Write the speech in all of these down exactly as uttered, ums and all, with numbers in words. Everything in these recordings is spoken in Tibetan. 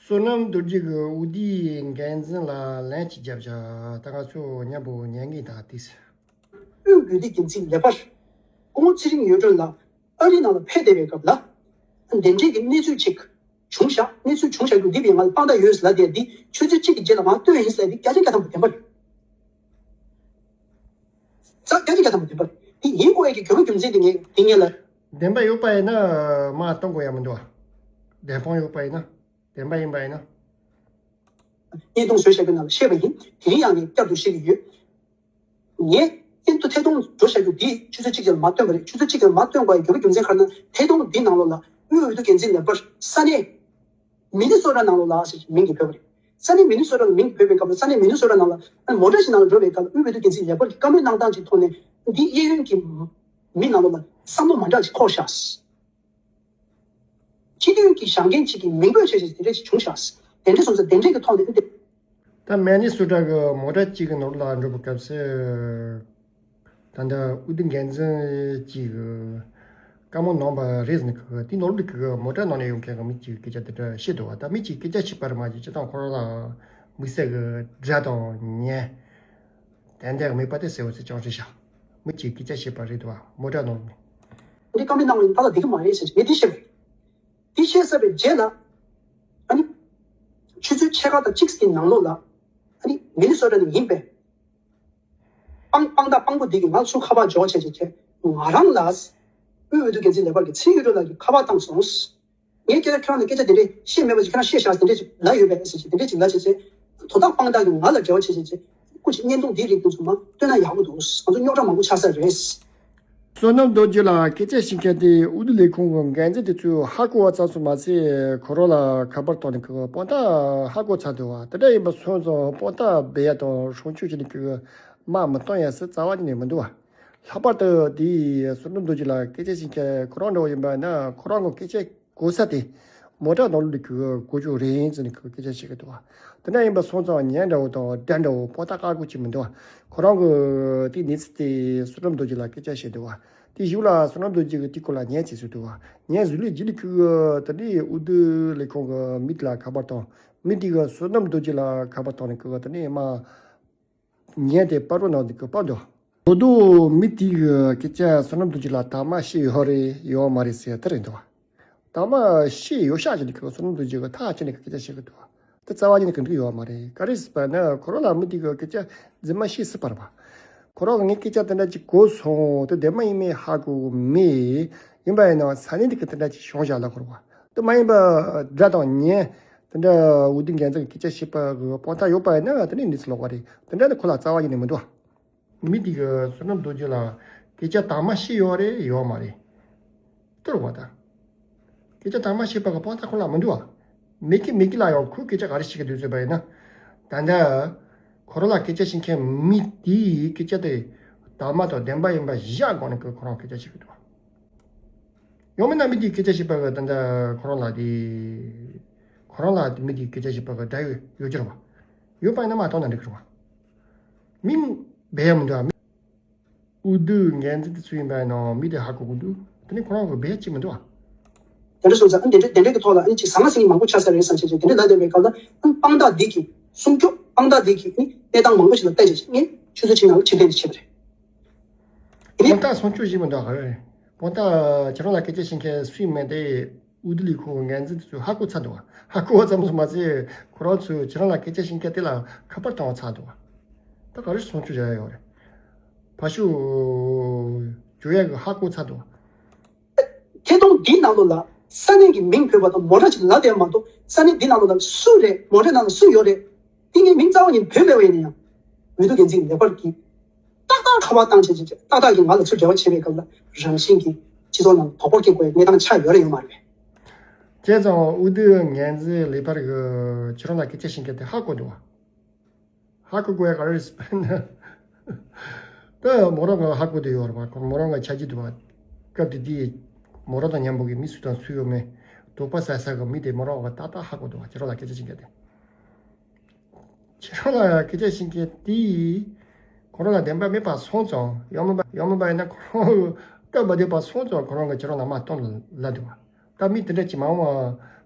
བསོད་ནམས་རྡོ་རྗེ་གིས་འོ་དེའི་འགན་འཛིན་ལ་ལན་ཅིག་བརྒྱབ་བཞག་ད་ང་ཚོ་མཉམ་པོ་ཉན་གི་ད་ཏིས། དབུས་འོས་བསྡུ་འགན་འཛིན་ལས་པར་སྐུ་ངོ་ཚེ་རིང་ཡོད་དྲན་ལགས་ཨ་རིའི་ནང་ལ་ཕེབས་བསྡད་པའི་སྐབས་ལ། དེ་འདྲའི་གི་གནས་ཚུལ་ཅིག་བྱུང་བཞག་གནས་ཚུལ་བྱུང་བཞག་རྒྱུ་འདི་བས་ང་ལ་དཔང་རྟགས་ཡོད་ཟེར་ལབ་བསྡད་འདི་ཆུ་ཚོད་གཅིག་གི་རྗེས་ལ་ང་ལ་སྟོན་ཡིན་ཟེར་ལབ་འདི་བརྒྱ་ཆ་བརྒྱ་ཐམ་པ་བདེན་པ་རེད། ས་བརྒྱ་ཆ་བརྒྱ་ཐམ་པ་བདེན་པ་རེད། འདི་ཡིན་དགོས་ཡ་གི་དགོས་པ་རྒྱུ་མཚན་འདི་ངས་འདི་ངས་ལ། བདེན་པ་ཡོད་པ་ཡིན་ན་མ་གཏོང་དགོས་ཡ་མི་འདུག་བ། བདེན་དཔང་ཡོད་པ་ཡིན་ན། བདེན་པ་ཡིན་པ་ཡིན་ན། བརྙན་ཐུང་བཟོས་བཞག་པའི་ནང་ལ་བཤད་པ་ཡིན། དེ་རིང་ཡང་ངས་བསྐྱར་དུ་བཤད་ཀྱི་ཡོད། ངས་ཨིན་ཏུ་ཐད་གཏོང་འགྲོ་བཞག་རྒྱུ་འདི་ཆུ་ཚོད་གཅིག་ཙམ་མ་སྟོན་པ་རེད། ཆུ་ཚོད་གཅིག་ཙམ་མ་སྟོན་པའི་དགོས་པ་རྒྱུ་མཚན་ག་རེ་ན་ཐད་གཏོང་འདི་ནང་ལོགས་ལ་དབུས་འོས་བསྡུ་འགན་འཛིན་ལས་པར་ས་གནས་མི་ནི་སོ་ཊ་ནང་ལོགས་ལ་ཟེར་མིང་གི་བོས་པ་རེད། ས་གནས་མི་ནི་སོ་ཊ་ལ་མིང་གི་བོས་པའི་སྐབས་ལ་ས་གནས་མི་ནི་སོ་ཊ་ནང་ལ་མོ་ཊ་ཞིག་ནང་ལ་འགྲོ་བའི་སྐབས་ལ་དབུས་འོས་བསྡུ་འགན་འཛིན་ལས་པར་གྱི་བཀའ་མོལ་གནང་སྟངས་ཀྱི་ཐོག་ནས་འདི་གཡས་གཡོན་གྱི་མི་ནང་ལོགས་ལ་བསམ་བློ་མ་འདྲ་ཞིག་འཁོར་ཤག་སྤྱི་འཐུས་ཀྱི་བཞེངས་མཁན་གཅིག་གིས་མིང་འབོད་བྱས་བྱས་དེ་འདྲས་ཞིག་བྱུང་ཤག་དེ་འདྲས་སོང་ཙང་དེ་འདྲས་ཀྱི་ཐོག་ནས་ཨ་འདི། ད་མི་ནི་སོ་ཊ་གི་མོ་ཊ་གཅིག་གི་ནང་ལ་འགྲོ་བའི་སྐབས་སུ། ད་ལྟ་འོས་བསྡུ་འགན་འཛིན་གཅིག་གི་བཀའ་མོལ་གནང་བ་རེད་ཟེར་ནས་གི་དེ་ནོར་འདུག་གི་མོ་ཊ་ནང་ནས་ཡོང་མཁན་གི་མི་གཅིག་གི་སྐད་ཆ་དེ་འདྲ་བཤད་འདུག་བ། ད་མི་གཅིག་སྐད་ཆ་བཤད་པར་མ་བྱས་སྤྱི་བཏང་ཁོ་རང་ལ་དམིགས་བསལ་གི་དགྲ་དང་ཉེ། ཏན་ཏན་མེད་པ་དེ་གསལ་བོ་ཟེར་ཀྱང་རེད་ཤག་མི་གཅིག་སྐད་ཆ་བཤད་པ་རེད་འདུག་བ་མོ་ཊ་ནང་ནས། འདི་བཀའ་མོལ་གནང་བ་ཡིན་ད་ལ་འགྲིག་གི་མ་རེད་ཟེར་གྱི་ངས་འདི་བཤད་པ་རེད། འདི་བཤད་ཚར་བའི་རྗེས་ལ། ཨ་ནི། ཆུ་ཚོད་ཕྱེད་ཀ་དང་གཅིག་གི་ནང་ལོགས་ལ། ཨ་ནི་མི་ནི་སོ་ཊ་ནས་ཡིན་པས། དཔང་དཔང་རྟགས་དཔང་པོ་འདི་གིས་ང་ཚུར་ཁ་པར་འབྱོར་བྱས་བྱས་བྱས་ང་རང་ལ། དབུས་འོས་བསྡུ་འགན་འཛིན་ལས་ཁུངས་ཀྱི་ཚེ་རིང་ཡོད་དྲན་ལགས་ཀྱིས་ཁ་པར་བཏང་སོང་། ངས་སྐད་ཆ་ཁྱེད་རང་ལ་སྐད་ཆ་དེ་འདྲས་བཤད་མེད་པ་ཞིག་ཁྱེད་རང་བཤད་བཞག་དེ་འདྲས་ཅིག་ལབ་ཡོད་པས་ཟེར་བྱས་དེ་འདྲས་ཅིག་ལབ་བྱས་བྱས། དོ་བདག་དཔང་རྟགས་ཀྱིས་ང་ལ་འབྲེལ་བ་བྱས་བྱས་བྱས། སྐུ་མཁྱེན་བརྙན་ཐུང་འདིའི་རིགས་དེ་ཚོ་མ་སྟོན་ན་ཡག་པོ་འདུག་ང་ཚོ་རྙོག་དྲ་མང་པོ་ཆགས་ས་རེད། བསོད་ནམས་རྡོ་རྗེ་ལགས་སྐད་ཆ་བཤད་མཁན་དེ་འོས་བསྡུ་ལས་ཁུངས་ཀྱི་འགན་འཛིན་དེ་ཚོས་ཧ་གོ་བ་ཙམ་སོང་མ་ཟད་ཁོ་རང་ལ་ཁ་པར་བཏང་ནས་ཁོ་དཔང་རྟགས་ཧ་གོ་ཚར་འདུག་བ། དེ་འདྲ་ཡིན་པ་སོང་ཙང་དཔང་རྟགས་སྦས་ཡ་དང་སྲུང་སྐྱོབ་བྱེད་ནས་ཁོས་མ་མི་གཏོང་ཡ་སུ་རྩ་བ་ཉིད་ནས་མི་འདུག་བ། ལྷག་པར་དུ་དེའི་བསོད་ནམས་རྡོ་རྗེ་ལགས་སྐད་ཆ་བཤད་མཁན་ཁོ་རང་འདྲ་བོ་ཡིན་པ་ན་ཁོ་རང་གི་སྐད་ཆ་གོ་ས་དེ་མོ་ཊ་ནང་ལོགས་ལ་གི་གོ་རྒྱུ་རེད་ཟེར་ནས་གི་སྐད་ཆ་བཤད་གི་འདུག་བ། དེ་འདྲ་ཡིན་པ་སོང་ཙང་ཉན་འདྲ་བོ་དང་དགྲ་འདྲ་བོ་དཔང་རྟགས་ཧ་གོ་གི་མི་འདུག་བ། ཁོ་རང་གི་དེ་གནས་ཚུལ་དེ་བསོད་ནམས་རྡོ་རྗེ་ལ་སྐད་ཆ་བཤད་འདུག་བ། དེ་གཞུག་ལ་བསོད་ནམས་རྡོ་རྗེ་གི་དེ་སྐོར་ལ་ཉན་བྱེད་སྲོལ་འདུག་བ། ཉན་བཟོས་ལས་རྗེས་ལ་གི་དེ་འདྲའི་འོས་བསྡུ་ལས་ཁུངས་གི་མི་དེ་ལ་ཁ་པར་བཏང་། མི་དེ་གི་བསོད་ནམས་རྡོ་རྗེ་ལ་ཁ་པར་བཏང་ནས་གི་དེ་ནས་མ། ཉན་དེ་པར་རོ་ནང་དུ་གི་པར་འདུག་དོ་དོ་མི་དེ་གི་སྐད་ཆ་བསོད་ནམས་རྡོ་རྗེ་ལ་དག་མ་བཤད་ཡོད་རེད་ཡོད་མ་རེད་ཟེར་དེ་རེད་འདུག་དག་མ་བཤད་ཡོད་ཤག་ཅེས་ནས་གི་བསོད་ནམས་རྡོ་རྗེ་གི་ཐག་བཅད་ནས་གི་སྐད་ཆ་བཤད་གི་འདུག་དེ་རྩ་བ་ཉིད་ནས་གི་འགྲིག་ཡོད་མ་རེད། ག་རེ་ཟེར་བ་ན་ཁོ་རང་ལ་མི་དེ་གི་སྐད་ཆ་རྫུན་མ་བཤད་སྲིད་པ་རེད་པ། ཁོ་རང་གི་ངའི་སྐད་ཆ་དེ་འདྲ་ཅིག་གོ་སོང་དེ་བདེན་པ་ཡིན་མིན་ཧ་གོ་མེད། ཡིན་པ་ཡིན་ན་ས་གནས་དེ་གི་དེ་འདྲ་ཅིག་བྱུང་བཞག་ལ་ཁོ་རང་བ། དེ་མ་ཡིན་པ་དགྲ་དང་ཉེ། དེ་འདྲ་འོས་བསྡུ་འགན་འཛིན་གྱི་སྐད་ཆ་བཤད་པ་གི་དཔང་རྟགས་ཡོད་པ་ཡིན་ན་དེ་ནས་གནས་ཚུལ་ལོག་པ་རེད། དེ་འདྲ་ནི་ཁོ་ལ་རྩ་བ་ཉིད་ནས་མི་འདུག་མི་དེ་གི་བསོད་ནམས་རྡོ་རྗེ་ལ་སྐད་ཆ་དག་མ་བཤད་ཡོད་རེད་ཡོད་མ་རེད། དེ་རུ་བ་ད། སྐད་ཆ་དག་མ་བཤད་པ་གི་དཔང་རྟགས་ཁོ་ལ་མི་འདུག་བ། མི་གི་མི་གི་ལ་ཡང་ཁོས་སྐད་ཆ་ག་རེ་བཤད་གི་འདུག་ཟེར་བ་ཡིན་ན། ད་ལྟ་ཁོ་རང་ལ་སྐད་ཆ་བཤད་མཁན་མི་དེའི་སྐད་ཆ་དེ་དག་མ་དང་བདེན་པ་ཡིན་པ་བཞག་དགོས་ནས་ཁོ་རང་སྐད་ཆ་བཤད་གི་འདུག་བ། ཡང་མིན་ན་མི་དེའི་སྐད་ཆ་བཤད་པ་གི་ད་ལྟ་ཁོ་རང་ལ་དེ། ཁོ་རང་ལ་དེ་མི་དེའི་སྐད་ཆ་བཤད་པ་གི་དགྲ་ཡོད་ཡོད་ཀྱི་རེད་བ། ཡོད་པ་ཡིན་ན་མ་གཏོང་ན་འགྲིག་གི་རེད་བ། མིང་སྦས་ཡ་མི་འདུག་བ། འོས་བསྡུ་འགན་འཛིན་དེ་ཚོ་ཡིན་པ་ཡིན་ནའང་མི་དེ་ཧ་གོ་གི་འདུག་དེ་ནི་ཁོ་རང་གི་སྦས་ཡ་ཅིག་མི་འདུག་བ། དེ་འདྲ་སོང་ཙང་ཨ་དེ་འདྲ་དེ་འདྲ་གི་ཐོག་ལ་ཨ་ནི་ཅིག་ཟང་ངེ་ཟིང་ངེ་མང་པོ་ཆགས་ས་རེད་བསམ་བྱས་བྱས་དེ་འདྲ་ལབ་བསྡད་པའི་སྐབས་ལ་ཨ་ནི་དཔང་རྟགས་འདི་གི་སྲུང་སྐྱོབ་དཔང་རྟགས་འདི་གི་ཨ་ནི་གནས་སྟངས་མང་པོ་ཞིག་ལ་བལྟས་བྱས་ངས་ཆུ་ཚོད་གཅིག་ནང་ལ་ཕྱིར་འཐེན་བྱས་པ་རེད། དེ་ནས་དཔང་རྟགས་སྲུང་སྐྱོབ་ཞིག་མི་འདུག་ག་རེད། དཔང་རྟགས་ཁྱེད་རང་ལ་སྐད་ཆ་བཤད་མཁན་སུ་ཡིན་མིན་དེ། འོས་བསྡུ་ལས་ཁུངས་འགན་འཛིན་དེ་ཚོས་ཧ་གོ་ཚར་འདུག་བ། ཧ་གོ་བ་ཙམ་དུ་མ་ཟད་ཁོ་རང་ཚོས་ཁྱེད་རང་ལ་སྐད་ཆ་བཤད་མཁན་དེ་ལ་ཁ་པར་བཏང་བ་ཚར་འདུག་བ། ད་ག་རེ་སྲུང་སྐྱོབ་བྱ་ཡ་ཡོད་རེད། ཕར་ཞོག་བྱོས་ཡ་གི་ཧ་གོ་ཚར་འདུག་བ། ཐད་གཏོང་འདིའི་ནང་ལོགས་ལ་ས་གནས་ཀྱི་མིང་བོས་པ་དང་མོ་ཊ་ཅིག་ལབ་བསྡད་མ་གཏོགས་ས་གནས་འདི་ནང་ལོགས་ལ་སུ་རེད་མོ་ཊ་ནང་ལ་སུ་ཡོད་རེད། འདི་ངས་མིང་རྩ་བ་ཉིད་བོས་མེད་པ་ཡིན་ན་ཡང་། འོས་བསྡུ་འགན་འཛིན་ལས་པར་གྱིས། ཏག་ཏག་ཁ་པར་བཏང་བྱས་བྱས་ཏག་ཏག་གིས་ང་ལ་ཚུར་འབྲེལ་བ་བྱེད་པའི་སྐབས་ལ་རང་བཞིན་གྱིས་སྤྱི་ཚོགས་ནང་དོགས་པ་སྐྱེ་དགོས་པའི་གནས་སྟངས་ཆགས་ཡོད་རེད་ཡོད་མ་རེད་པས། བྱས་ཙང་འོས་བསྡུ་འགན་འཛིན་ལས་པར་གྱིས་ཁྱེད་རང་ལ་སྐད་ཆ་བཤད་མཁན་དེ་ཧ་གོ་འདུག་བ། ཧ་གོ་དགོས་ཡ་ག་རེ་རེད་ཟེར་ན། ད་མོ་རང་གིས་ཧ་གོ་བསྡད་ཡོད་རེད་བ། ཁོ་མོ་རང་གི་ཆ་རྒྱུས་འདུག་བ། སྐབས་དེ་དུས་མོ་རང་དང་མཉམ་པོ་གི་མི་སུ་དང་སུ་ཡོད་མེད་དོགས་པ་ཟ་ས་གི་མི་དེ་མོ་རང་གིས་ཏག་ཏག་ཧ་གོ་འདུག་བ། ཁྱེད་རང་ལ་སྐད་ཆ་བཤད་མཁན་དེ། ཁྱེད་རང་ལ་སྐད་ཆ་བཤད་མཁན་དེས་ཁོ་རང་ལ་བདེན་པ་མེད་པ་སོང་ཙང་ཡང་མིན་པ་ཡང་མིན་པ་ཡིན་ན་ཁོ་རང་སྟབས་མ་བདེ་བ་སོང་ཙང་ཁོ་རང་གིས་ཁྱེད་རང་ལ་མ་གཏོང་ལབ་འདུག་བ། ད་མི་དེ་འདྲ་ཅིག་མང་བ་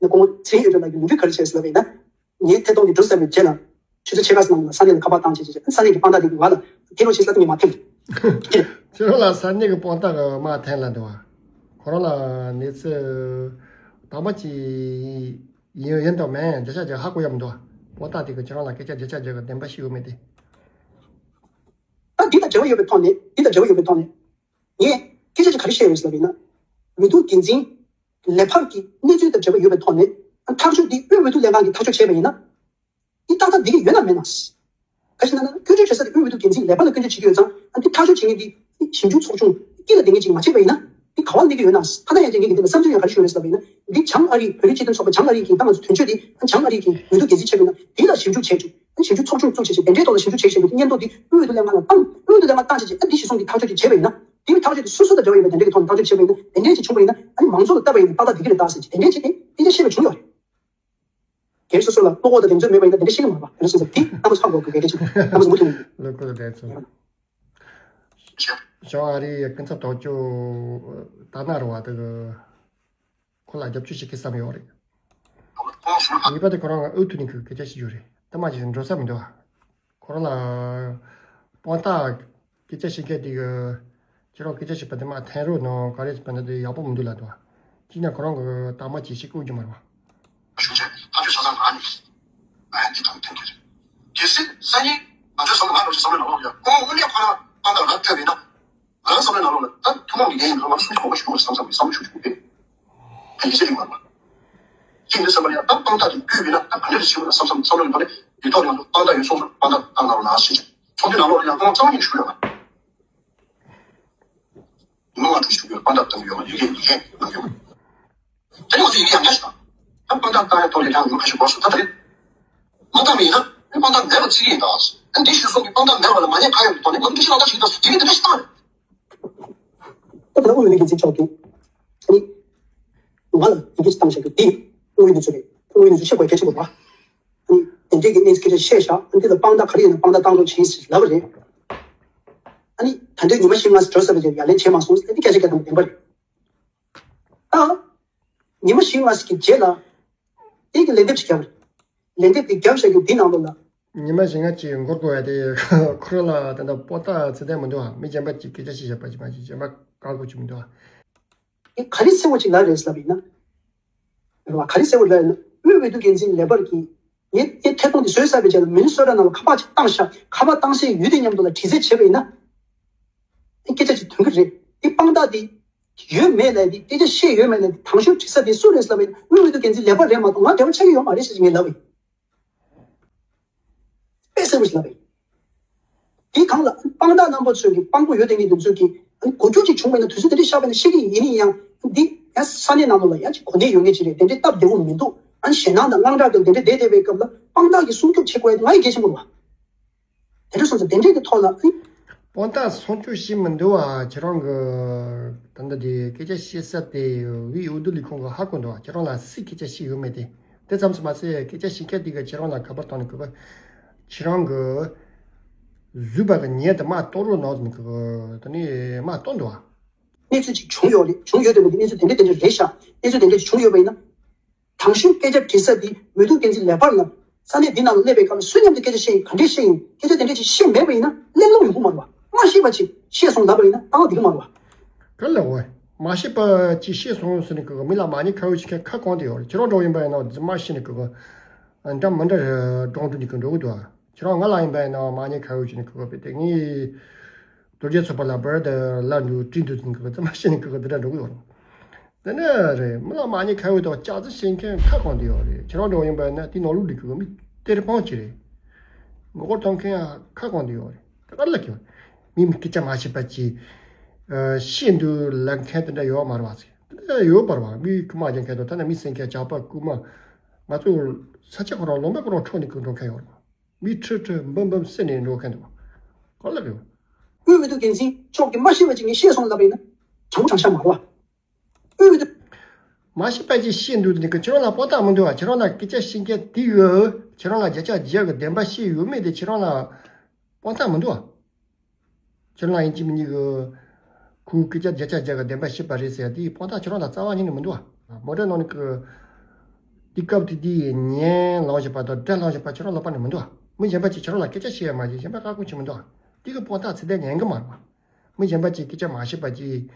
ནས་སྐུ་ངོ་ཚེ་རིང་དབྱངས་སྒྲོན་ལགས་ཀྱིས་ལོ་རྒྱུས་ག་རེ་བྱས་ཟེར་ལབ་པ་ཡིན་ན། ངའི་ཐད་གཏོང་གི་འགྲོ་ཟེར་བའི་རྗེས་ལ་ཆུ་ཚོད་ཕྱེད་ཀ་ཙམ་ནང་ལ་ས་གནས་ལ་ཁ་པར་བཏང་བྱས་བྱས་ཨ་ནི་ས་གནས་ཀྱི་དཔང་རྟགས་དེ་གིས་ང་ལ་དེ་རུ་ཞིག་ས་གནས་ཀྱི་མ་ཐེམ། ཁྱེད་རང་ལ་ས་གནས་ཀྱི་དཔང་རྟགས་མ་ཐེམ་ལབ་འདུག་བ། ཁོ་རང་ལ་གནས་ཚུལ་དང་པོ་ཅིག་ཡིན་ཡིན་དང་མིན་བརྒྱ་ཆ་བརྒྱ་ཧ་གོ་ཡ་མི་འདུག་བ། དཔང་རྟགས་དེ་གིས་ཁྱེད་རང་ལ་སྐད་ཆ་བརྒྱ་ཆ་བརྒྱ་གི་བདེན་པ་ཞིག་ཡོད་མེད་དེ། ད་འདི་དང་འབྲེལ་བ་ཡོད་པའི་ཐོག་ནས་འདི་དང་འབྲེལ་བ་ཡོད་པའི་ཐོག་ནས་ངས་སྐད་ཆ་ཅིག་ག་རེ་བཤད་ཡོད་ཟེར་བ་ཡིན་ན། འོས་བསྡུ་འགན་འཛིན་ལས་འཕར་གྱི་གནས་ཚུལ་དང་འབྲེལ་བ་ཡོད་པའི་ཐོག་ནས་ཨ་ཐག་གཅོད་འདི་དབུས་འོས་བསྡུ་ལྷན་ཁང་གིས་ཐག་གཅོད་བྱས་པ་ཡིན་ན། འདི་ཏག་ཏག་འདི་གི་ཡོད་ན་མེད་ན། ག་ཞིག་ན་ན་སྐྱོན་བརྗོད་བྱེད་ས་དེ་དབུས་འོས་བསྡུ་འགན་འཛིན་ལས་འཕར་ལ་སྐྱོན་བརྗོད་བྱེད་ཀྱི་ཡོད་ཙང་ཨ་འདི་ཐག་གཅོད་བྱེད་མཁན་འདི་ཞིབ་འཇུག་ཚོགས་ཆུང་སྐྱིད་ལ་བསྡད་མཁན་ཅིག་མ་བྱས་པ་ཡིན་ན། འདི་ག་བ་གནས་ཀྱི་ཡོད་ན། ཁ་ན་ཡང་རྒྱག་མཁན་གྱི་འདི་ལ་བསམ་ཚུལ་ཡང་ག་རེ་ཞུ་རེད་ཟེར་བ་ཡིན་ན། འདི་བྱང་ཨ་རི་བོད་རིགས་སྤྱི་མཐུན་ཚོགས་པ་བྱང་ཨ་རི་གི་ད་ང་ཚོ་དོན་གཅོད་འདི་བྱང་ཨ་རི་གི་འོས་བསྡུ་འགན་འཛིན་བྱས་པ་ཡིན་ན་འདི་ལ་ཞིབ་འཇུག་བྱས་བྱུང་ཨ་ཞིབ་འཇུག་ཚོགས་ཆུང་བཙུགས་བྱས་བྱས་དེ་འདྲའི་ཐོག་ལ་ཞིབ་འཇུག་བྱས་བྱས་པའི་སྙན་ཐོ་འདི་དབུས་འོས་བསྡུ་ལྷན་ཁང་ལ་བཏང་དབུས་འོས་བསྡུ་ལྷན་ཁང་བཏང་བྱས་བྱས་ཨ་འདི་གཞི་བཟུང་གི་ཐག་གཅོད་ཅིག་བྱས་པ་ཡིན་ན། དེ་བས་ཐག་གཅོད་དེ་སོ་སོ་དང་འབྲེལ་བ་ཡོད་པའི་དེ་འདྲའི་གི་ཐོག་ནས་ཐག་གཅོད་བྱས་པ་ཡིན་ན་དེ་འདྲའི་ཅིག་འབྱུང་བ་ཡིན་ན་ཨ་ནི་མང་ཚོགས་ལ་ལྟ་བ་ཡིན་ན་ཏག་ཏག་འདི་གི་རེད་ད་ཟེར་གྱི་དེ་འདྲའི་ཅིག་དེ་དེ་འདྲའི་ཤེས་པ་བྱུང་ཡོད་རེད། སྒེར་སོ་སོ་ལ་བློ་ཁོག་དང་གདེང་ཚོད་མེད་པ་ཡིན་ན་དེ་འདྲ་ཤེས་ཀྱི་མ་རེད་པ། དེ་འདྲ་སོང་ཙང་དེ་རྣམ་པ་ཚོ་ཧ་གོ་དགོས་གལ་ཆེ། རྣམ་པ་ཚོ་མུ་མཐུད་ནས། བློ་ཁོག་དང་གདེང་ཚོད། ཞང་ཨ་རིའི་སྐུ་ཚབ་དོན་གཅོད་ད་ན་རུ་བ་དེ་གི་ཁོ་ལ་རྒྱབ་སྐྱོར་བྱེད་ཀྱི་བསམ་ཡོད་རེད། ངེས་པར་དུ་ཁོ་རང་ཨུ་ཐུག་ནས་ཁུ་སྐད་ཆ་བཤད་རྒྱུ་རེད། ད་མ་ཅིག་འགྲོ་ས་མི་འདུག་ཨ། ཁོ་རང་ལ་དཔང་རྟགས་སྐད་ཆ་བཤད་མཁན་དེ་གི་ཁྱེད་རང་སྐད་ཆ་བཤད་པ་དེ་མ་འཐེན་རོགས་གནང་ག་རེ་བྱས་པ་ན་དེ་ཡག་པོ་མི་འདུག་ལབ་འདུག་ཨ། གཅིག་ན་ཁོ་རང་གི་དག་མ་ཅིག་བཤད་ཀྱི་ཡོད་མ་རེད་པ། ཞུ་བྱས་ཐག་གཅོད་བྱ་ས་ང་ནི་ང་ཡང་འདི་དང་འཐེན་གྱི་རེད། གལ་སྲིད་སང་ཉིན་ང་ཚོའི་བསམ་བློ་ང་རང་ཚོའི་བསམ་བློའི་ནང་ལོགས་ལ་ཡང་ཁོང་དངོས་གནས་ཁོ་རང་དཔང་རྟགས་ལ་སྤྲོད་པ་ཡིན་ན། ང་རང་བསམ་བློའི་ནང་ལོགས་ལ་ད་ཐུན་མོང་གི་ཡིན་རུང་ང་གསུང་ཆོག་པ་ཞུ་དགོས་བསམ་བསམ་བསམ་བློ་ཞུ་ཞུ་གི་ཡིན། ད་ཡིན་ཟེར་གྱི་མ་རེད་པ། ཅི་ཡིན་བསམ་པ་ལ་ཡང་ད་དཔང་རྟགས་དེ་བརྒྱུད་པས་ན་ད་ག་འདྲ་ཞིག་བྱེད་དགོས་ན་བསམ་བསམ་བསམ་བློ་ཡོད་པ་རེད། འདི་ཐོག་ནས་ང་ཚོ་དཔང་རྟགས་ཡོད་སོང་ཙང་དཔང་རྟགས་བཏང་གནང་རོགས་གནང་ཞེས་བྱས་ཚོགས་འདུའི་ནང་ལོགས་ལ་ཡང་ཁོང་རྩ་བ་ཉིད་ཞུ་ཡོད་པ། མི་མང་ཁྲོད་ཞུ་དགོས་དཔང་རྟགས་བཏང་གི་ཡོད་མ་ཡི་གེ་ཡི་གེ་གནང་གི་ཡོད་མ། དེ་ནས་ང་ཚོ་ཡི་གེ་ཡང་བསྐྱར་ཞིག་བཏང་། ད་དཔང་རྟགས་བཏང་ཡ་ཐོག་ལས་ཀྱང་ཡོང་ཁ་ཞིག་འགོར་སོང་ད་ད་རེད། མ་བཏང་བ་ཡིན་ན་དཔང་རྟགས་མེད་པ་བརྩི་གི་ཡིན་ད། ཨ་འདི་ཞུ་སོང་གི་དཔང་རྟགས་མེད་པ་ལ་མ་ཉེས་ཁ་ཡོད་པའི་ཐོག་ནས་ང་ཚོ་འདི་ཞིག་ལག་བསྟར་ཞིག་བཏང་ཡི་གེ་འདི་འདྲ་ཞིག་བཏང་རེད། ད་དབུས་འོས་བསྡུ་འགན་འཛིན་མཆོག་གིས་ཨ་ནི་ང་ལ་ཡི་གེ་ཅིག་བཏང་བཞག་གི་འདི་དངོས་ཡོད་གནས་ཚུལ་རེད། དངོས་ཡོད་གནས་ཚུལ་བཤད་དགོས་གལ་ཆེན་པོ་རེད་བ། ཨ་ནི་དེ་འདྲའི་གི་གནས་ཚུལ་སྐད་ཆ་བཤད་བཞག་ཨ་ནི་འདི་ལ་དཔང་རྟགས་ག་རེ་ཡོད་ན་དཔང་རྟགས་བཏང་རོགས་གྱིས་ཟེར་ལབ་པ་རེད། ཨ་ནི་ད་ལྟའི་ཉི་མ་བཞི་ལྔ་ཙམ་འགྲོ་ས་རེད་ཅེས་ཡ་ལན་བྱས་མ་སོང་ཟེར་ཨ་ནི་སྐད་ཆ་བཤད་སྟངས་བདེན་པ་རེད། ད་ཉི་མ་བཞི་ལྔ་ཙམ་གྱི་རྗེས་ལ་དེ་གི་ལན་འདེབས་ཅིག་བརྒྱབ་པ་རེད། ལན་འདེབས་དེ་བརྒྱབ་བཞག་རྒྱུ་འདི་ནང་ལོགས་ལ། ཉི་མ་བཞི་ལྔ་ཅིག་འགོར་དགོས་ཡ་དེ་ཁོ་རང་ལ་ད་ལྟ་དཔང་རྟགས་ཚད་ལྡན་མི་འདུག་ཨ། མི་གཞན་པ་ཅིག་སྐད་ཆ་བཤད་བཞག་པ་ཅིག་མ་གཞི་གཞན་པ་བཀག་དགོས་ཅིག་མི་འདུག་ཨ། དེ་ག་རེ་གསལ་བོ་ཅིག་ལབ་རེད་ལབ་ཡིན་ན། རེད་བ། ག་རེ་གསལ་བོ་ལབ་ཡིན་ན་དབུས་འོས་བསྡུ་འགན་འཛིན་ལས་འཕར་གྱིས་ངས་ངས་ཐད་གཏོང་དེ་བཟོས་ཚར་བའི་རྗེས་ལ་མི་ནི་སོ་ཊ་ནང་ལ་ཁ་པར་ཅིག་བཏང་ཤག་ཁ་པར་བཏང་སའི་ཡུལ་དེ་མཉམ་དུ་ལ་དྲི་རྩད་བྱས་པ་ཡིན་ན། དེ་སྐད་ཆ་ཅིག་ཐོན་གི་རེད། དེ་དཔང་རྟགས་དེ་ཡོད་མེད་ལབ་དེ་སྐད་ཆ་བཤད་ཡོད་མེད་ལབ་དེ་དང་ཤོས་དྲི་ས་དེ་སུ་རེད་ལབ་པ་ཡིན་ན་དབུས་འོས་བསྡུ་འགན་འཛིན་ལས་འཕར་རེད་མ་གཏོགས་ང་འབྲེལ་བ་ཆགས་ཀྱི་ཡོད་མ་རེད་ཟེར་ངས་ལབ་པ་ཡིན། དཔེ་གསལ་པོ་ཞིག་ལབ་པ་ཡིན། དེའི་སྒང་ལ་དཔང་རྟགས་རྣམ་པ་ཚོས་ཀྱི་དཔང་པོ་ཡོད་དེ་ངེས་དེ་ཚོས་ཀྱི་གོ་རྒྱུ་ཅིག་བྱུང་བ་ཡིན་ན་དུས་ཚོད་དེ་འདྲ་བཞག་པ་ཡིན་ན་ཤེས་ཀྱི་ཡིན་ཡང་འདི་ཡང་ས་གནས་ནང་ལོགས་ལ་ཡང་ཅིག་གོ་གནས་ཡོད་ངེས་ཅིག་རེད། དེ་འདྲའི་སྟབས་བདེ་པོ་མི་འདུག་ཨ་ནི་ཞེད་སྣང་དང་དངངས་སྐྲག་དང་དེ་འདྲ་བསྡད་བསྡད་པའི་སྐབས་ལ་དཔང་རྟགས་ཀྱི་སྲུང་སྐྱོབ་བྱེད་དགོས་ཡ་དེ་ང་ཡི་གལ་ཆེན་པོ་རེད་བ། དེ་འདྲ་སོང་ཙང་དེ་འདྲའི་གི་ཐོག་ལ་ཨ་ནི། དཔང་རྟགས་སྲུང་སྐྱོབ་བྱེད་མི་འདུག་བ། ཁྱེད་རང་གི་ད་ལྟ་དེ་སྐད་ཆ་བཤད་ས་དེ་དབུས་འོས་བསྡུ་ལས་ཁུངས་ཀྱི་ཧ་གོ་འདུག་བ། ཁྱེད་རང་ལ་སུས་སྐད་ཆ་བཤད་ཡོད་མེད་དེ། དེ་ཙམ་དུ་མ་ཟད་སྐད་ཆ་བཤད་མཁན་དེ་གིས་ཁྱེད་རང་ལ་ཁ་པར་བཏང་ནས་གི་ཁྱེད་རང་གི་བཟོས་པ་གི་ཉེས་དེ་མར་གཏོང་རོགས་གནང་ཟེར་ནས་གི་དེ་ནས་མར་གཏོང་འདུག་བ། གནས་ཚུལ་ཅིག་བྱུང་ཡོད་རེད། བྱུང་ཡོད་དེ་མ་གཏོགས་གནས་ཚུལ་དེ་འདྲ་དེ་འདྲ་རེད་ཤག་གནས་ཚུལ་དེ་འདྲ་བྱུང་ཡོད་པ་ཡིན་ན། དང་ཤོས་སྐད་ཆ་དྲི་ས་འདི་འོས་བསྡུ་འགན་འཛིན་ལས་འཕར་ལ་ས་གནས་འདི་ནང་ལ་སླེབས་པའི་སྐབས་ལ་སུ་མཉམ་དུ་སྐད་ཆ་བཤད་ཡིན། ག་འདྲས་བཤད་ཡིན། སྐད་ཆ་དེ་འདྲས་ཅིག་བཤད་མེད་པ་ཡིན་ན་གླེང་སློང་ཡོང་གི་མ་རེད་བ། མ་ཤེས་པ་ཅིག་བཤད་སོང་ལབ་པ་ཡིན་ན་ཏང་འདི་གི་མ་རེད་བ། ག་ལ་འོ། མ་ཤེས་པ་ཅིག་བཤད་སོང་ཟེར་ནས་གི་མི་ལ་མ་ཉེས་ཁ་གཡོགས་བྱེད་མཁན་ཁ་གང་དེ་ཡོད་རེད། ཁྱེད་རང་འདྲ་བོ་ཡིན་པ་ཡིན་ན་རྫུན་མ་བཤད་ནས་གི་འདྲ་མི་འདྲ་སྒྲུང་འདྲ་ནས་གི་འགྲོ་གི་འདུག་བ། ཁྱེད་རང་ང་ལ་ཡིན་པ་ཡིན་ན་མ་ཉེས་ཁ་གཡོགས་བྱེད་ནས་གི་དཔེ་དེ་ངས་རྡོ་རྗེ་ཚོགས་པ་ལ་བར་དུ་ལ་འགྲོ་བྲིས་འདུག་ཟེར་ནས་གི་རྫུན་མ་བཤད་ནས་གི་འདི་འདྲ་འགྲོ་གི་ཡོད་རེད། དེ་ནས་རེད། མི་ལ་མ་ཉེས་ཁ་གཡོགས་དང་ལྕགས་རྩི་བྱེད་མཁན་ཁ་གང་དེ་ཡོད་རེད། ཁྱེད་རང་འདྲ་བོ་ཡིན་པ་ཡིན་ན་དེ་ནང་ལོགས་ལ་གི་མི་གཏེར་སྤང་ཅིག་རེད། མགོ་སྐོར་གཏོང་མཁན་ཡང་ཁ་གང་དེ་ཡོད་རེད། ད་ག་རེ་ལབ་ཀྱི་ཡོད། མི་མི་སྐད་ཆ་མ་བཤད་པ་ཅིག་ཨ་བཤད་འདུག་ལབ་མཁན་དེ་འདྲ་ཡོད་མ་རེད་བ་ཟེར། དེ་འདྲ་ཡོད་པ་རེད་བ། མི་རྐུ་མ་རྒྱག་མཁན་དང་ཐ་ན་མི་བསད་མཁན་ཇག་པ་རྐུ་མ། ང་ཚོ་ས་ཆ་ཁོ་རང་ལུང་པ་ཁོ་རང་འཕྲོག་ནས་ཀྱང་འགྲོ་མཁན་ཡོད་རེད་བ། མི་ཁྲི་ཁྲི་འབུམ་འབུམ་བསད་ནས་འགྲོ་མཁན་འདུག་བ། ག་རེ་ལབ་ཀྱི་ཡོད། དབུས་འོས་བསྡུ་འགན་འཛིན་མཆོག་གིས་མ་ཤེས་པ་ཅིག་ངས་བཤད་སོང་ལབ་པ་ཡིན་ན་དྲང་པོ་དྲང་བཞག་མ་རེད་བ། དབུས་འོས་བསྡུ། མ་ཤེས་པ་ཅིག་བཤད་འདུག་དེ་ནི་ཁྱེད་རང་ལ་དཔང་རྟགས་མི་འདུག་བ། ཁྱེད་རང་ལ་སྐད་ཆ་བཤད་མཁན་དེ་གིས་ཁྱེད་རང་ལ་བརྒྱ་ཆ་བརྒྱ་གི་བདེན་པ་བཤད་ཡོད་མེད་དེ་ཁྱེད་རང་ལ་དཔང་རྟགས་མི་འདུག་བ། ཁྱེད་རང་ལ་ཡིན་གཅིག་མིན་གཉིས་གི་ཁོའི་སྐད་ཆ་བརྒྱ་ཆ་བརྒྱ་གི་བདེན་པ་བཤད་པ་རེད་ཟེར་ཡ་དེ་དཔང་རྟགས་ཁྱེད་རང་ལ་རྩ་བ་ཉིད་ནས་མི་འདུག་བ། མོ་ཊ་ནང་ནས་གི་དེ་སྐབས་དེ་དེའི་ཉན་ལངས་བཞག་པ་དང་སྒྲ་ལངས་བཞག་པ་ཁྱེད་རང་ལ་དཔག་ནས་མི་འདུག་བ། མི་གཞན་པ་ཅིག་ཁྱེད་རང་ལ་སྐད་ཆ་བཤད་ཡ་མ་བྱས་གཞན་པ་བཀག་སྐོང་བྱེད་མི་འདུག་བ། དེ་གི་དཔང་རྟགས་ཚད་ལྡན་ཉན་གི་མ་རེད་བ། མི་གཞན་པ་ཅིག་སྐད་ཆ་མ་བཤད་པ་ཅིག་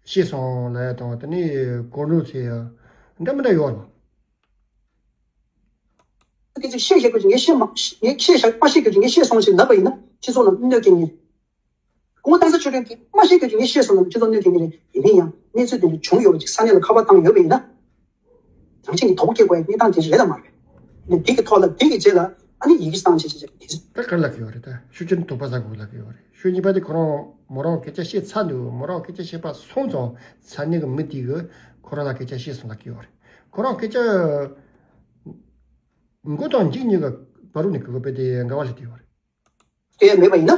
བཤད་སོང་ལབ་ཡ་དང་དེ་ནས་གོ་ནོར་ཟེར་ཡ་འདྲ་མི་འདྲ་ཡོད་རེད། སྐད་ཆ་བཤད་བཤད་དགོས་ཀྱི་ངས་བཤད་མ་ངས་བཤད་བཤད་མ་བཤད་དགོས་ཀྱི་ངས་བཤད་སོང་ཞེས་ལབ་པ་ཡིན་ན་སྤྱི་ཚོགས་ལ་གནོད་སྐྱེལ་ངེས་རེད། སྐུ་ངོ་ཏང་ས་ཆོས་སྒྲོན་གྱིས་མ་བཤད་དགོས་ཀྱི་ངས་བཤད་སོང་ལབ་ན་སྤྱི་ཚོགས་གནོད་སྐྱེལ་ངེས་རེད། ཡིན་ན་ཡང་གནས་ཚུལ་དེ་འདྲ་བྱུང་ཡོད་པ་ཅིག་ས་གནས་ལ་ཁ་པར་བཏང་ཡོད་པ་ཡིན་ན། རང་བཞིན་གྱི་དོགས་པ་སྐྱེ་དགོས་ཡ་གནས་སྟངས་དེ་རེད་དམ་མ་རེད། ནས་དེ་གི་ཐོག་ལ་དེ་གི་རྗེས་ལ་ཨ་ནི་ཡི་གེ་བཏང་བྱས་བྱས་བྱས་དེ། ད་ག་རེ་ལབ་ཀྱི་ཡོད་རེད། ད་ཤུགས་རྐྱེན་དོགས་པ་ཟ་དགོས་ལབ་ཀྱི་ཡོད་རེད། ཤུགས་གཉིས་པ་དེ་ཁོ་རང་མོ་རང་སྐད་ཆ་བཤད་ཚར་འདུག་མོ་རང་སྐད་ཆ་བཤད་པ་སོང་ཙང་ས་གནས་ཀྱི་མི་དེ་གིས་ཁོ་རང་ལ་སྐད་ཆ་བཤད་སོང་ལབ་ཀྱི་ཡོད་རེད། ཁོ་རང་སྐད་ཆ་མགོ་དང་མཇུག་གཉིས་ཀྱི་བར་རུ་ནས་གི་དཔེ་དེ་འགལ་བ་སླེབས་ཀྱི་ཡོད་རེད། དེ་མེད་པ་ཡིན་ན།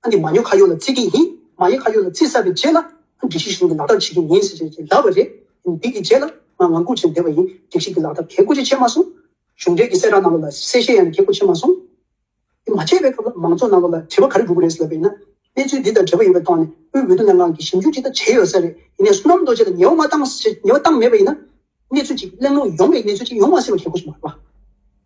ཨ་ནི་མ་ཉོ་ཁ་ཡོག་ལ་བརྩི་གི་ཡིན། མ་ཉོ་ཁ་ཡོག་ལ་བརྩི་ཚར་བའི་རྗེས་ལ་ཨ་སྒྲིག་གཞི་གཞུང་གི་ལག་བསྟར་བྱེད་ཀྱི་ཡིན་ཟེར་བྱས་ལབ་པ་རེད། འདི་གི་རྗེས་ལ་ང་ངང་སྒུག་བྱས་བསྡད་པ་ཡིན། སྒྲིག་གཞི་གི་ལག་བསྟར་གལ་ཁོ་ཅིག་བྱས་མ་སོང་། གཞུང་འབྲེལ་གྱི་གསལ་བསྒྲགས་ནང་ལོགས་ལ་གསལ་བཤད་ཡང་གལ་ཁོ་བྱས་མ་སོང་། དེ་མ་བྱས་པའི་སྐབས་ལ་མང་ཚོགས་ནང་ལོགས་ལ་དྲི་བ་ག་རེ་འགྲོ་གི་རེད་ཟེར་ལབ་པ་ཡིན་ན། གནས་ཚུལ་འདི་དང་འབྲེལ་བ་ཡོད་པའི་ཐོག་ནས་དབུས་འོས་བསྡུ་ལྷན་ཁང་གིས་ཞིབ་འཇུག་ཅིག་ད་བྱས་ཡོད་ས་རེད། ཡིན་ནའི་བསོད་ནམས་རྡོ་རྗེ་ལ་ཉེས་པ་མ་བཏང་ཟེར་ཉེས་པ་བཏང་མེད་པ་ཡིན་ན། གནས་ཚུལ་ཅིག་གླེང་སློང་ཡོང་བའི་གནས་ཚུལ་ཅིག་ཡོང་མ་སྲིད་པ་གལ་ཁོ་ཞིག་མ་རེད་པ།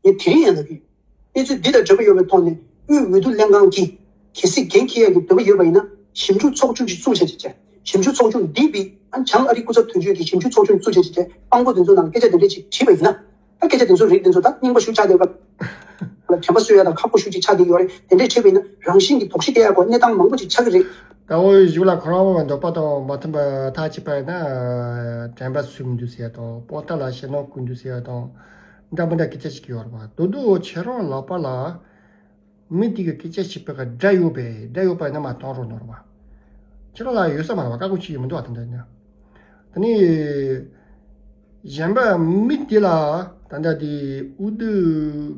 ངས་དེ་རིང་ཡང་ལབ་ཀྱི་ཡོད། གནས་ཚུལ་འདི་དང་འབྲེལ་བ་ཡོད་པའི་ཐོག་ནས་དབུས་འོས་བསྡུ་ལྷན་ཁང་གིས་གལ་སྲིད་འགན་འཁྱེར་ཡག་གི་འདོད་པ་ཡོད་པ་ཡིན་ན་ཞིབ་འཇུག་ཚོགས་ཆུང་ཞིག་བཙུགས་བྱས་བྱས། ཞིབ་འཇུག་ཚོགས་ཆུང་འདིས་པའི་ཨ་བྱང་ཨ་རིའི་སྐུ་ཚབ་དོན་གཅོད་ཀྱི་ཞིབ་འཇུག་ཚོགས་ཆུང་བཙུགས་བྱས་བྱས་དཔང་པོ་དེ་ཚོ་ནང་སྐད་ཆ་དེ་འདྲ་ཅིག་དྲིས་པ་ཡིན་ན། ད་སྐད་ཆ་དེ་ཚོ་རིགས་དེ་ཚོ་ད་རྙིང་པ་ཞིག་ཆགས་བསྡད་པ། ལ་དྲན་པ་གསོ་ཡ་དང་ཁག་པོ་ཞེ་པོ་ཅིག་ཆགས་བསྡད་ཡོད་རེད། དེ་འདྲས་བྱས་པ་ཡིན་ན་རང་བཞིན་གྱིས་དོགས་གཞི་སྐྱེ་ཡ་གོ་གནས་སྟངས་མང་པོ་ཅིག་ཆགས་ཀྱི་རེད། ད་འོ་གཞུག་ལ་ཁོ་རང་འདོད་པ་དང་མ་མཐུན་པ་ཐག་བཅད་པ་ཡིན་ན་དྲན་པ་གསོས་མི་འདུག་ཟེར་ཡ་དང་དཔང་རྟགས་ལ་ཞེད་སྣང་བསྐུལ་འདུག་ཟེར་ཡ་དང་འདྲ་མི་འདྲ་སྐད་ཆ་ཞིག་ཡོད་རེད་པ། དོ་དོ་ཁྱེད་རང་ལག་པ་ལ་མི་དེ་གི་སྐད་ཆ་བཤད་པའི་སྒྲ་ཡོད་པས་སྒྲ་ཡོད་པ་ཡིན་ན་མར་གཏོང་རོགས་གནང་རོགས་པ། ཁྱེད་རང་ལ་ཡོད་ས་མ་རེད་པ། བཀག་འགོག་བྱེད་ཡོད་མི་འདུག་པ། དེ་འདྲ་ཡིན་ན། དེ་ནས་གཞན་པ་མི་དེ་ལ་ད་ལྟ་དེ་འོས་བསྡུ་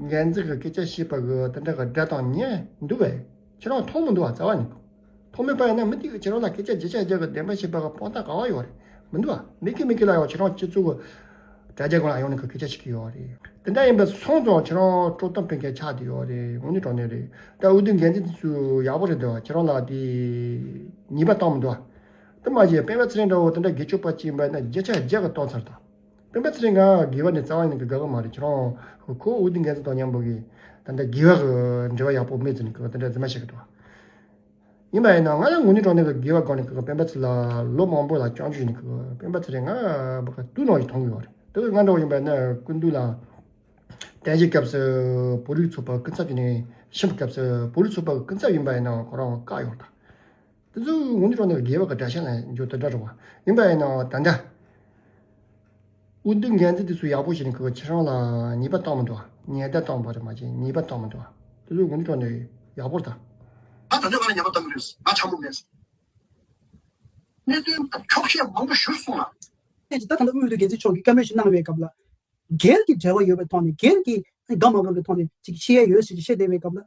འགན་འཛིན་གྱི་སྐད་ཆ་བཤད་པ་གི་དེ་འདྲ་གི་སྒྲ་དང་ཉན་འདུག་པས། ཁྱེད་རང་མཐོང་མི་འདུག་པ། རྩ་བ་ནས་ དབུ་མའི་པ་ཡིན་ན་མི་དེ་གིས་ཁྱེད་རང་ལ་སྐད་ཆ་བརྒྱ་ཆ་བརྒྱ་གི་བདེན་པ་བཤད་པ་གི་དཔང་རྟགས་ག་བ་ཡོད་རེད། མི་འདུག་བ། མི་སྐད་མི་སྐད་ལ་ཡང་ཁྱེད་རང་སྤྱི་ཚོགས་ཀྱི་དྲ་རྒྱ་སྒང་ལ་ཡོང་ནས་གི་སྐད་ཆ་བཤད་ཀྱི་ཡོད་རེད། དེ་འདྲ་ཡིན་པ་སོང་ཙང་ཁྱེད་རང་དཀྲོག་གཏམ་སྤེལ་མཁན་ཆགས་བསྡད་ཡོད་རེད། དངོས་གནས་དྲང་གནས་རེད། ད་འོས་བསྡུ་འགན་འཛིན་དེ་ཚོ་ཡག་པོ་རེད་འདུག་བ། ཁྱེད་རང་ལ་དེ་ཉེས་པ་བཏང་མི་འདུག་བ། དེ་མ་གཞི་སྤེན་པ་ཚེ་རིང་འདྲ་བོ་དེ་འདྲ་སྒེར་གཅོད་པ་ཅིག་ཡིན་པ་ཡིན་ན་བརྒྱ་ཆ་བརྒྱ་གི་བཏང་ཚར་དང་། སྤེན་པ་ཚེ་རིང་ང་དགེ་བ་ནས་རྩ་བ་ཉིད་ནས་དགའ་གི་མ་རེད། ཁྱེད་རང་ཁོ་འོས་བསྡུ་འགན་འཛིན་དང་མཉམ་པོ་གི་ད་ལྟ་དགེ་བ་གི་འབྲེལ་བ་ཡག་པོ་མེད་ཟེར་ནས་གི་དེ་འདྲ་རྫུན་མ་བཤད་གི་འདུག་བ། ཡིན་པ་ཡིན་ན་ང་ཡང་དངོས་གནས་དྲང་གནས་ཀྱི་དགེ་བ་སྒང་ནས་ཀྱི་སྤེན་པ་ཚེ་ལ་ལོ་མང་པོ་ལ་སྐྱོན་བརྗོད་བྱས་ནས་ཀྱི་སྤེན་པ་ཚེ་རིང་ང་བ་ཀ་དུག་ནང་བཞིན་མཐོང་གི་ཡོད་རེད། དེ་ང་འདྲ་བོ་ཡིན་པ་ཡིན་ན་སྐུ་མདུན་ལ་བསྟན་བཞེས་སྐབས་སུ་བོད་རིགས་ཚོགས་པ་སྐུ་ཚབ་བྱས་ནས་ཕྱིན་པའི་སྐབས་སུ་བོད་རིགས་ཚོགས་པ་སྐུ་ཚབ་ཡིན་པ་ཡིན་ན་ཁོ་རང་བཀག་ཡོད་རེད། དེ་ཚོ་དངོས་གནས་དྲང་གནས་དགེ་བ་གི་དགྲ་ཤ་ལ་འཇོག་དེ་འདྲ་རེད་བ། ཡིན་པ་ཡིན་ན་ད་ལྟ། འོས་བསྡུ་འགན་འཛིན་དེ་ཚོ་ཡག་པོ་བྱས་ནས་ཁོ་ཁྱེད་རང་ལ་ཉེས་པ་བཏང་མི་འདུག་ཉེས་བརྡ་བཏང་བ་རེད་མ་གཞི་ཉེས་པ་བཏང་མི་འདུག་དེ་ཚོ་དངོས་གནས་དྲང་གནས་ཡག་པོ་རེད་ད། ང་ད་ལྟ་ང་ལ་ཉེས་པ་བཏང་གི་རེད། ང་འཆམ་པོ་མེད། གནད་དོན་འཁྱོག་བཤད་མང་པོ་ཞུས་སོང་ང་། ད་ད་ལྟ་དངོས་བསྡུ་འགན་འཛིན་མཆོག་གིས་བཀའ་མོལ་ཞིག་གནང་བའི་སྐབས་ལ། སྒེར་གྱི་འབྲེལ་བ་ཡོད་པའི་ཐོག་ནས་སྒེར་གྱི་དགའ་མ་དགའ་གི་ཐོག་ནས་ཅིག་བཤད་ཡ་ཡོད་ཟེར་ཅིག་བཤད་བསྡད་པའི་སྐབས་ལ།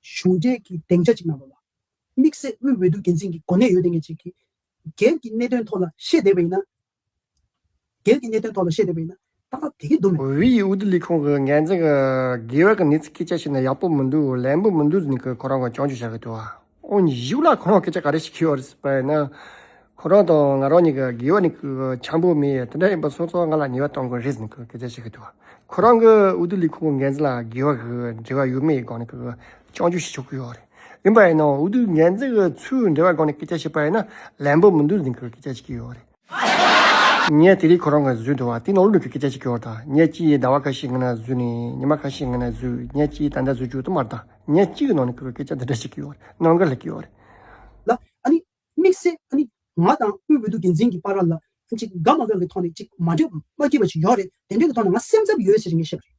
གཞུང་འབྲེལ་གྱི་སྡིངས་ཆ་ཅིག་ནང་ལ། དམིགས་བསལ་དབུས་འོས་བསྡུ་འགན་འཛིན་གྱི་གོ་གནས་ཡོད་མཁན་ཅིག་གིས། སྒེར་གྱི་གནད་དོན་ཐོག་ལ་བཤད་བསྡད་པ་ཡིན་ན། སྒེར་གྱི་གནད་དོན་ཐོག་ལ་བཤད་བསྡད་པ་ཡིན་ན་ཏག་ཏག་དེ་གི་འདུག་མེད། བོད་ཡིག་འོས་བསྡུ་ལས་ཁུངས་ཀྱི་འགན་འཛིན་གྱིས་དགེ་བ་གི་གནས་ཚུལ་སྐད་ཆ་བཤད་ན་ཡག་པོ་མི་འདུག་ལན་པོ་མི་འདུག་ཟེར་ནས་ཁོ་རང་གིས་སྐྱོན་བརྗོད་བྱ་གི་འདུག་བ། ཨོ་ཉི་ཞིག་ལ་ཁོ་རང་སྐད་ཆ་ག་རེ་ཞིག་ཁྱེར་ཡོད་རེད་ཟེར་བ་ཡིན་ན། ཁོ་རང་དང་ང་རང་གཉིས་ཀ་དགེ་བ་ནས་ཀྱི་འཆམ་པོ་མེད། དེ་འདྲ་ཡིན་པ་སོང་ཙང་ང་ལ་ཉེས་པ་གཏོང་དགོས་རེད་ཟེར་ནས་ཀྱི་སྐད་ཆ་བཤད་ཀྱི་འདུག་ཁོ་རང་གི་འོས་བསྡུ་ལས་ཁུངས་འགན་འཛིན་ལ་དགེ་བ་གི་འབྲེལ་བ་ཡོད་མེད་སྒང་ནས་ཀྱི་སྐྱོན་བརྗོད་བྱེད་ཆོག་གི་ཡོད་རེད། ཡིན་པ་ཡིན་ནའང་འོས་བསྡུ་འགན་འཛིན་གྱི་ཚུལ་འབྲེལ་བ་སྒང་ནས་སྐད་ཆ་བཤད་པ་ཡིན་ན་ལན་པོ་མི་འདུག་ཟེར་ནས་ཀྱི་སྐད་ཆ་བཤད་ཀྱི་ཡོད་རེད། ངས་དེ་རིང་ཁོ་རང་ག་བཟོས་འདུག་བ། དེ་ནང་ལོགས་ཀྱི་སྐད་ཆ་བཤད་ཀྱི་ཡོད་རེད་ད། ངས་གཅིག་ཟླ་བ་ཁ་ཤས་སྔོན་ན་བཟོས་ནས་ཉི་མ་ཁ་ཤས་སྔོན་ན་བཟོས། ངས་གཅིག་ད་ལྟ་བཟོས་བཅུག་ཏུ་མ་རེད་ད། ངས་གཅིག་གི་ནང་ནས་ཀྱི་སྐད་ཆ་འདི་འདྲ་བཤད་ཀྱི་ཡོད་རེད། ནང་འགལ་སླེབས་ཀྱི་ཡོད་རེད། ལ་ཨ་ནི། དམིགས་བསལ་ཨ་ནི་ང་དང་དབུས་འོས་བསྡུ་འགན་འཛིན་གྱི་བར་ལ་ཅིག་དགའ་མ་དགའ་གི་ཐོག་ནས་ཅིག་མ་འགྲིག་མ་སྐྱིད་པ་ཅིག་ཡོད་རེད། དེ་འདྲའི་གི་ཐོག་ནས་ང་སེམས་འཚབ་ཡོད་ཟེར་ངས་བཤད་པ་